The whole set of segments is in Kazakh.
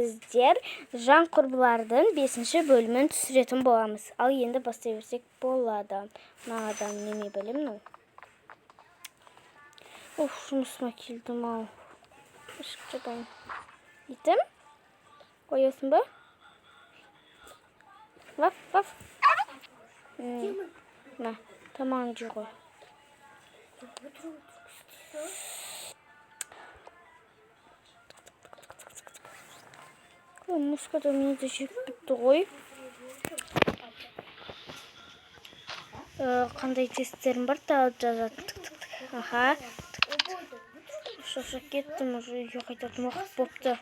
Біздер Жан құрбылардың 5-ші бөлімін түсіретін боламыз. Ал енді бастай берсек болады. Мына адам неме білем мынау. Оф, жұмысыма келдім ау. Есік жабайын. Итім? Қоясың ба? Ваф, ваф. Мә, тамағыңды жей ғой. Ой, мышка да мені де жеп бітті ғой. Қандай тесттерім бар тағы жазатын. Тік, тік, тік. Аха. Шаршап кеттім, уже үйге қайтатын уақыт болыпты.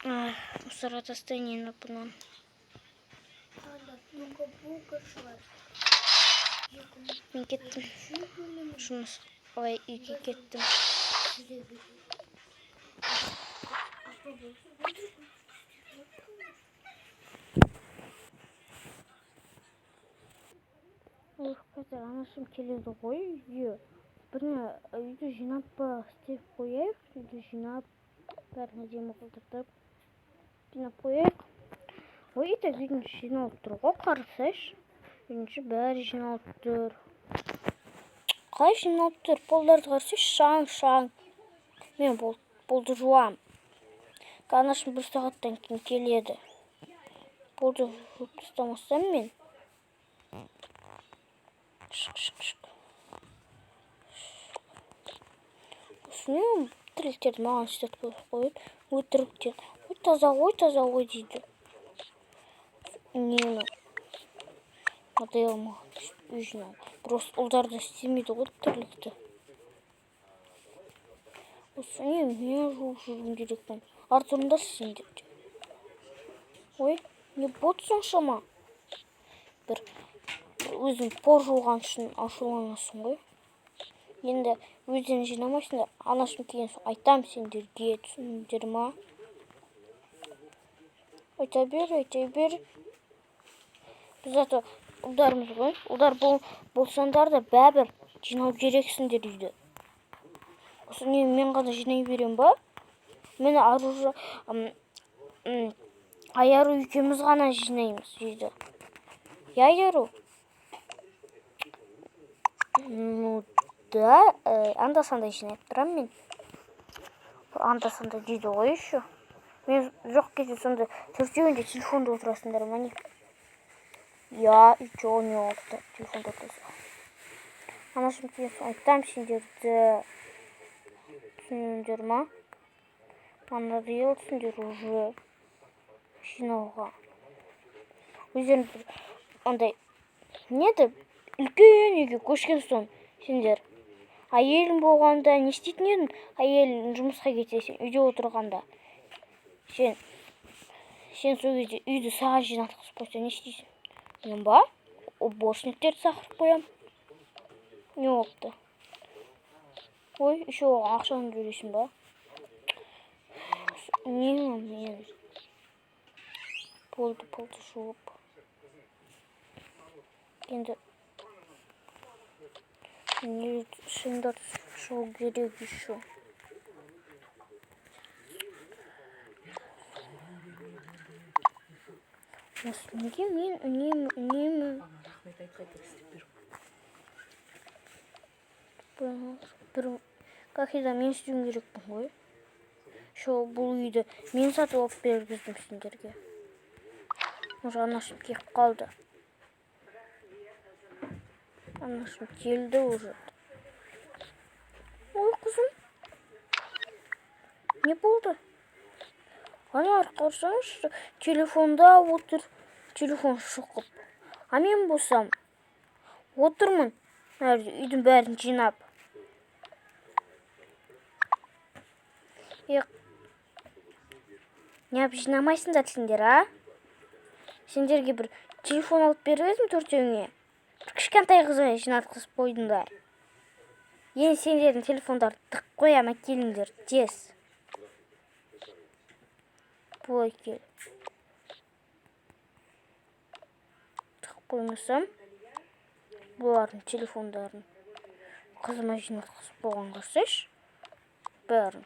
Мусорға тастайын енді бұны. Мен кеттім. Жұмыс, ой, үйге кеттім. Ох, қазір анашым келеді ғой үйге. Біріне үйді жинап па істеп қояйық. Үйді жинап, бәрін әдемі қылдыртып жинап қояйық. Ой, и так үйдің іші жиналып тұр ғой, қарасайшы. Үйдің іші бәрі жиналып тұр. Қалай жиналып тұр? Полдарды қарасайшы, шаң-шаң. Мен полды жуам. Анашым бір сағаттан кейін келеді. Полды жуып тастамасам мен. Шық, шық, шық. Осыны тірліктерді маған істетіп қойып қояды. Өтіріктен. Ой, таза ғой, таза ғой дейді. Нені? Надоело маған үй жинау. Просто ұлдар да істемейді ғой тірлікті. Осы не, мен жуып жүруім керекпін. Артырыңдаршы сендер де. Ой, не болды соншама? Бір өзің пор жуған үшін ашуланасың ғой. Енді өздерің жинамайсыңдар. Анашым келген соң айтам сендерге, түсіндіңдер ма? Айта бер, айта бер. Біз зато ұлдармыз ғой. Ұлдар болсаңдар да бәрібір жинау керексіңдер үйді. Осы не, мен ғана жинай берем ба? Мені Аяру екеуміз ғана жинаймыз үйді. Я, Аяру? Ну да, анда-санда жинап тұрамын мен. Анда-санда дейді ғой еще. Мен жоқ кезде сонда төртеуінде телефонда отырасыңдар ма не? Я, и чё, не болды телефонда отырса? Анашым келген соң айтам сендерді. Түсіндіңдер ма? Надоело сендер уже жинауға. Өздерің бір андай не еді, үлкен үйге көшкен соң сендер әйелің болғанда не істейтін едің? Әйелің жұмысқа кетсе, сен үйде отырғанда. Сен сол кезде үйді саған жинатқызып қойса не істейсің? Мен ба? Уборщиктерді шақырып қоям. Не болыпты? Ой, еще оған ақшаны төлейсің ба? Не мен? Болды, болды жуып. Енді не шыңдар шығу керек еще. Осы неге мен үнемі, үнемі Рахмет айт, қайта істеп беріп. Бір, как всегда, мен істеуім керекпін ғой. Еще бұл үйді мен сатып алып бергіздім сендерге. Уже анашым келіп қалды. Анашым келді уже. Ой, қызым. Не болды? Ана қарасаңызшы, телефонда отыр, телефон шұқып. А мен болсам отырмын, әлі үйдің бәрін жинап. Неғып жинамайсыңдар сендер, а? Сендерге бір телефон алып беріп едім төртеуіңе. Бір кішкентай қызға жинатқызып қойдыңдар. Енді сендердің телефондарды тығып қоям, әкеліңдер, тез. Былай кел. Тығып қоймасам, бұлардың телефондарын қызыма жинатқызып қойған қарасайшы. Бәрін.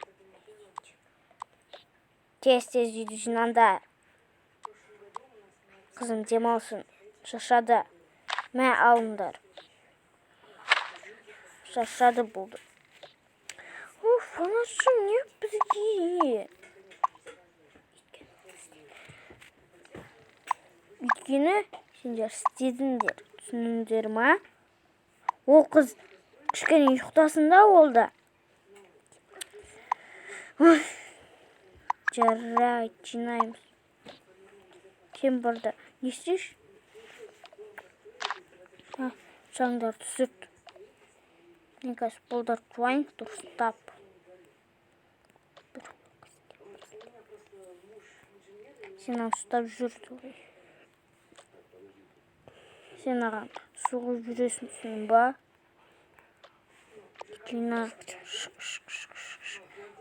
Тез-тез үйді жинаңдар. Қызым демалсын. Шаршады. Мә, алыңдар. Шаршады болды. Уф, анашым, не бізге? Өйткені сендер істедіңдер. Түсіндіңдер ма? Ол қыз кішкене ұйықтасын да ол да. Ой, жарайды, жинаймыз. Сен бар да не істейсің? Шаңдарды сүрт. Мен қазір полдарды жуайын дұрыстап. Сен мынаны ұстап жүр. Сен маған соғып жүресің, түсіндің ба? Жина.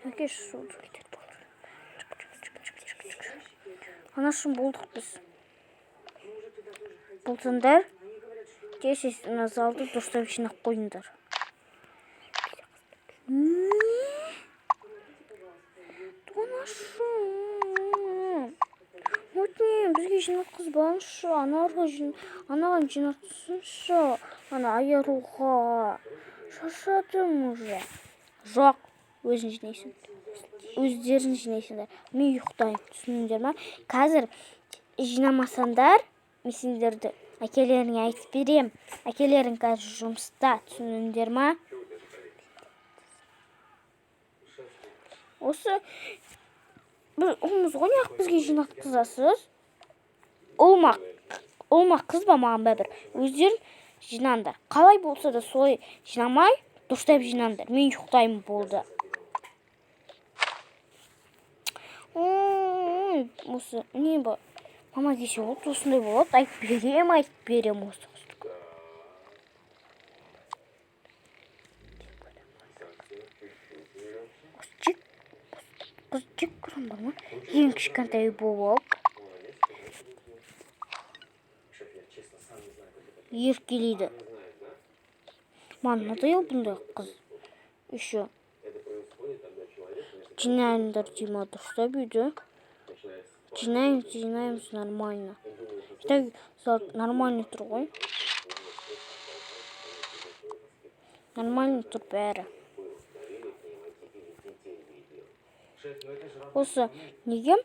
Әкеші суды. Анашым, болдық біз. Болсаңдар, тез мына залды дұрыстап жинап қойыңдар. Не? Анашым. Өтінемін, бізге жинатқызбаңызшы, аналарға анаған жинатсыншы, ана Аяруға. Шаршадым уже. Жоқ, өзің жинайсың. Өздерің жинайсыңдар. Мен ұйықтаймын, түсіндіңдер ма? Қазір жинамасаңдар, мен сендерді әкелеріңе айтып берем. Әкелерің қазір жұмыста, түсіндіңдер ма? Осы біз ұлмыз ғой, неғып бізге жинатқызасыз? Ұл ма, ұл ма, қыз ба, маған бәрібір. Өздерің жинаңдар. Қалай болса да солай жинамай, дұрыстап жинаңдар. Мен ұйықтаймын болды. Ой, осы не бар? Мама десе болды, осындай болады. Айтып берем, айтып берем осы қызды. Осы жек, қыз жек көрем бар ма? Ең кішкентай болып. Еркелейді. Маған надоел бұндай қыз. Еще. Жинаңдар деймін дұрыстап үйді. Жинаймыз, жинаймыз нормально. Так, зал нормально тұр ғой. Нормально тұр бәрі. Осы неге?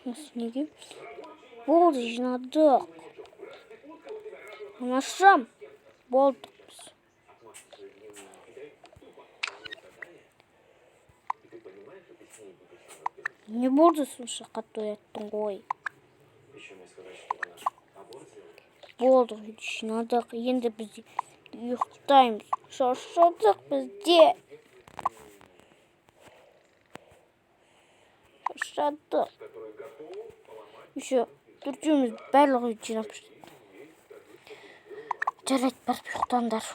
Осы неге? Болды, жинадық. Анашым, болдық біз. Не болды сонша қатты ояттың ғой? Болдық, жинадық. Енді біз ұйықтаймыз. Шаршадық бізде. Шаршадық. Еще төртеуміз барлығы жинап шықтық. Жарайды, барып ұйықтаңдар.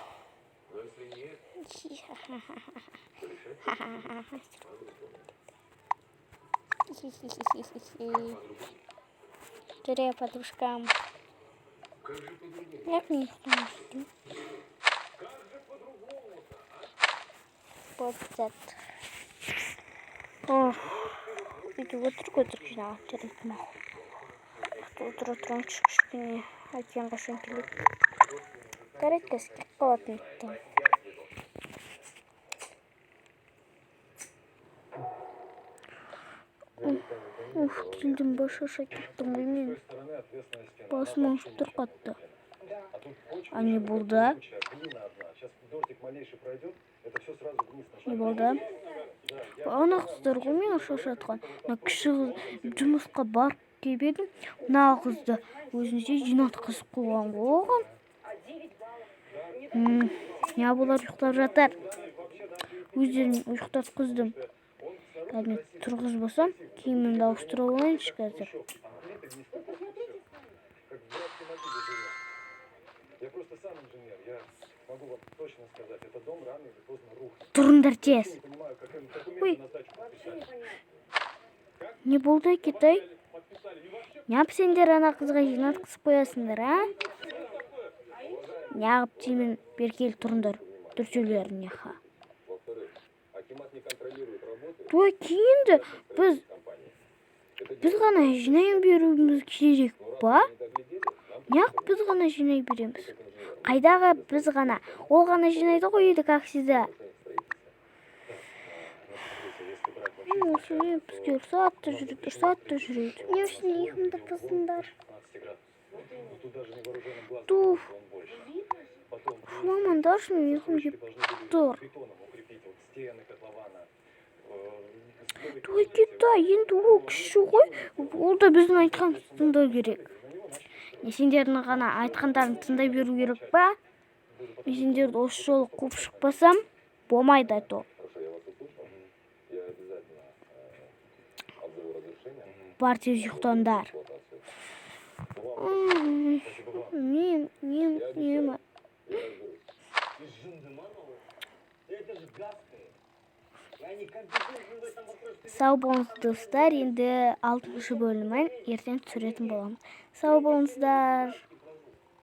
Жарайды, подружкам. Як мені ұйықтамас? Болып. Ох, бүйтіп өтірік өтірік жинаған. Жарайды, мақұл. Отыра тұрайыншы кішкене. Әкең қашан келеді? Жарайды, қазір келіп қалатын еді. Уф, келдім ба, шаршап кеттім ғой мен. Басым ауырып тұр қатты. А не болды? Не болды? Ана қыздар ғой мені шаршатқан. Мына кіші қыз жұмысқа барып келіп едім. Мына қызды өзінше жинатқызып қойған ғой оған. Не бұлар ұйықтап жатар. Өздерін ұйықтатқыздым. Қазір мен тұрғызбасам, киімімді ауыстырып алайыншы қазір. Тұрыңдар тез. Ой. Не болды, Китай? Неғып сендер ана қызға жинатқызып қоясыңдар, а? Неғып деймін, бері кел тұрыңдар, төртеулеріне ха. Той кейінді біз Біз ғана жинай беруіміз керек па? Неғып біз ғана жинай береміз? Қайдағы біз ғана? Ол ғана жинайды ғой еді, как всегда. Осы не, бізге ұрсады да жүреді, ұрсады да жүреді. Не үшін ұйқымды бұздыңдар? Туф. Мамандаршы, мен ұйқым келіп тұр. Той кета, енді ол кіші ғой, ол да біздің айтқанымызды тыңдау керек. Не, сендердің ғана айтқандарын тыңдай беру керек па? Мен сендерді осы жолы қуып шықпасам, болмайды а то. Бар, тез ұйықтаңдар. Нем, нем, нем. Сау болыңыз, достар. Енді алтыншы бөлімін ертең түсіретін боламыз. Сау болыңыздар.